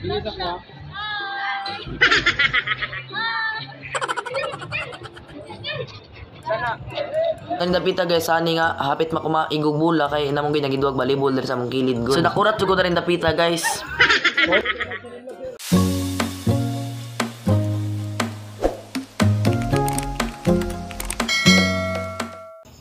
Bilis ako. Sana. Ang dapita guys, sani nga hapit makuma igog bula kay namong ginagiduag volleyball diri sa among kilid gud. So nakurat jud ko na rin dapita guys.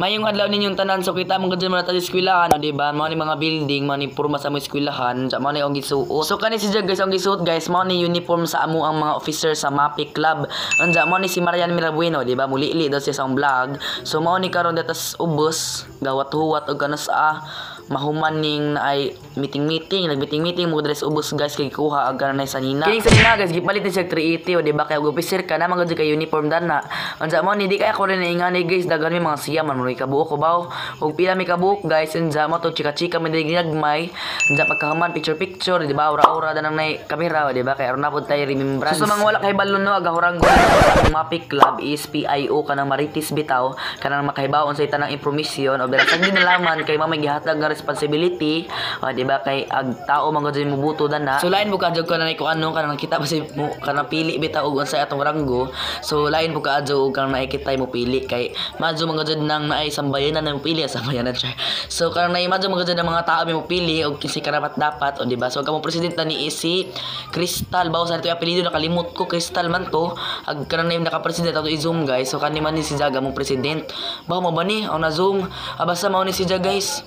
Mayong adlaw ninyong tanan, so kita mo gud man ta sa eskwelahan, o di ba? Mao ni mga building, mao ni porma sa among eskwelahan, sa mao ni ang gisuot. So kani si Jag guys, ang gisuot guys, mao ni uniform sa amo ang mga officer sa Mapi Club. Unja mao ni si Marian Mirabueno, di ba? Mulili daw siya sa akong vlog. So mao ni karon datas ubos, gawat-huwat og kanos a mahuman ning ay meeting-meeting, nag-meeting-meeting mo dress ubos guys kay kuha ag kanay sanina. Kining sanina guys, gipalit ni siya 380, o di ba? Kay og officer ka na man gud kay uniform dana. Unsa mo ni di kay ako rin naingani guys, daghan mi mga siya man mo kabuok ko baw. Og pila mi kabuok guys, unsa mo to chika-chika man dili ginagmay. Unsa pagkahuman picture-picture, di ba? Aura-aura danang nay kamera, o di ba? Kay aron na pud tay remembrance. So, sa mga wala kay balon no, agahurang ang Mapi Club is PIO kanang Marites bitaw, kanang makahibaon sa itanang impromisyon o bira sa ginalaman kay mamay gihatag nga responsibility, o di ba kay ag tao man gud mo buto dana. So lain po kaadyo ka na ko ano kanang nakita ba si mo kanang pili bitaw og unsay atong ranggo. So lain po kaadyo og kanang nakikitay mo pili kay madyo man gud nang naay sambayanan na mo pili sambayanan siya. So kanang naay madyo man gud ang mga tao mo pili og kinsay karapat dapat, o di ba? So kamo president na ni si Crystal bawo sa ito apelyido nakalimot ko, Crystal man to. Ag kanang naay naka-president ato i-zoom guys. So kani man ni si Jaga mong president. Bawo mo ba ni ang na zoom? Ah, basta mao ni si Jaga guys.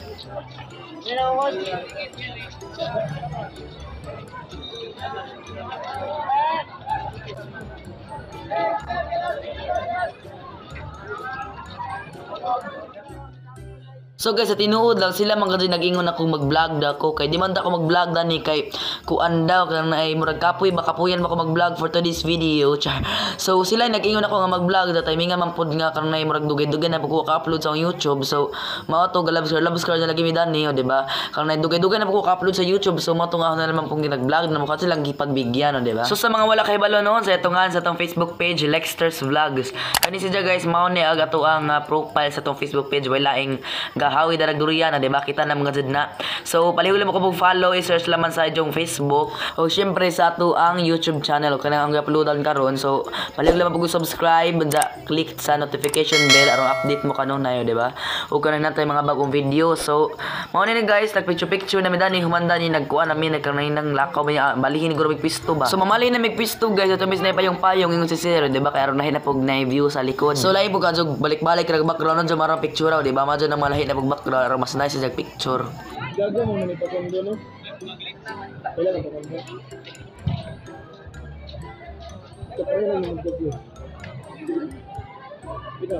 So guys, sa tinuod lang sila man gud nag-ingon ako mag-vlog da ko kay di man da ako mag-vlog dani kay kuan daw kanang ay murag kapoy ba kapuyan ba ko mag-vlog for today's video. Char. So sila nag-ingon ako nga mag-vlog da timing nga man pud nga kanang ay murag dugay-dugay na pud ko ka-upload sa akong YouTube. So mao to galab sir, love sir na lagi mi dani, o di ba? Kanang ay dugay-dugay na pud ko ka-upload sa YouTube. So mao to nga ako na naman pong ginag-vlog na mukha silang gipagbigyan, o di ba? So sa mga wala kay balo noon sa ito nga sa atong Facebook page Lexter's Vlogs. Kani siya guys mao ni ag ato ang profile sa atong Facebook page wala ing gahawi darag durian, di ba? Kita na mga jud na. So palihog lang mo ko follow, i-search laman sa inyong Facebook o syempre sa ato ang YouTube channel kanang ang uploadan karon. So palihog lang mo subscribe, da click sa notification bell aron update mo kanunay, di ba? O kanang natay mga bagong video. So mao ni guys, nag picture picture na mi dani humanda ni nagkuan nami nagkanay nang lakaw may balihin guro mig pisto ba. So mamali na mig pisto guys, ato mis na payong payong ingon si sir, di ba? Kay aron lahi na pug na view sa likod. So lahi pug kadyo balik-balik rag background jud marang picture, di ba? Madyo na malahi na pug background aron mas nice sa picture. Gago mo na ni Pakondo, no? Wala na Pakondo. Ito pa rin ang mag-vlog. Ito.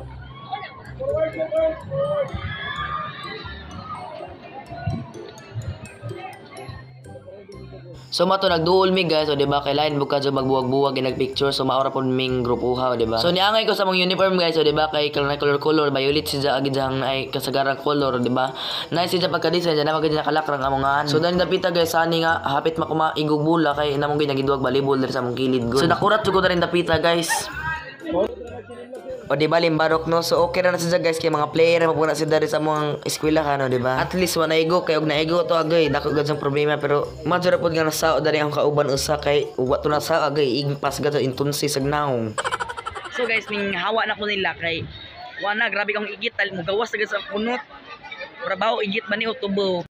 Forward, forward, forward. So mato nagduol mi guys, o di ba kay lain bukad sa magbuwag-buwag ginag picture, so maora pud ming grupuha, o di ba? So niangay ko sa mong uniform guys, o di ba kay color color color violet siya agi jang ay kasagarang color, di ba? Nice siya pagka design na magid nakalakrang amongan. So dani dapita guys, sani nga hapit makuma igog bula kay namong ginagiduag volleyball diri sa among kilid gud. So nakurat jud ko na rin dapita guys. O di ba limbarok no? So okay ra na siya guys kay mga player na mapuna sila diri sa among eskwelahan, no, di ba? At least wa naigo kay og naigo to agay dako gud sang problema, pero madyo ra pud nga nasao diri ang kauban usa kay wa to nasao agay igpas gud sa intunsi sa naong. So guys, ning hawa na ko nila kay wa na grabe kang igit tal mo gawas agad sa kunot. Trabaho igit man ni o tubo.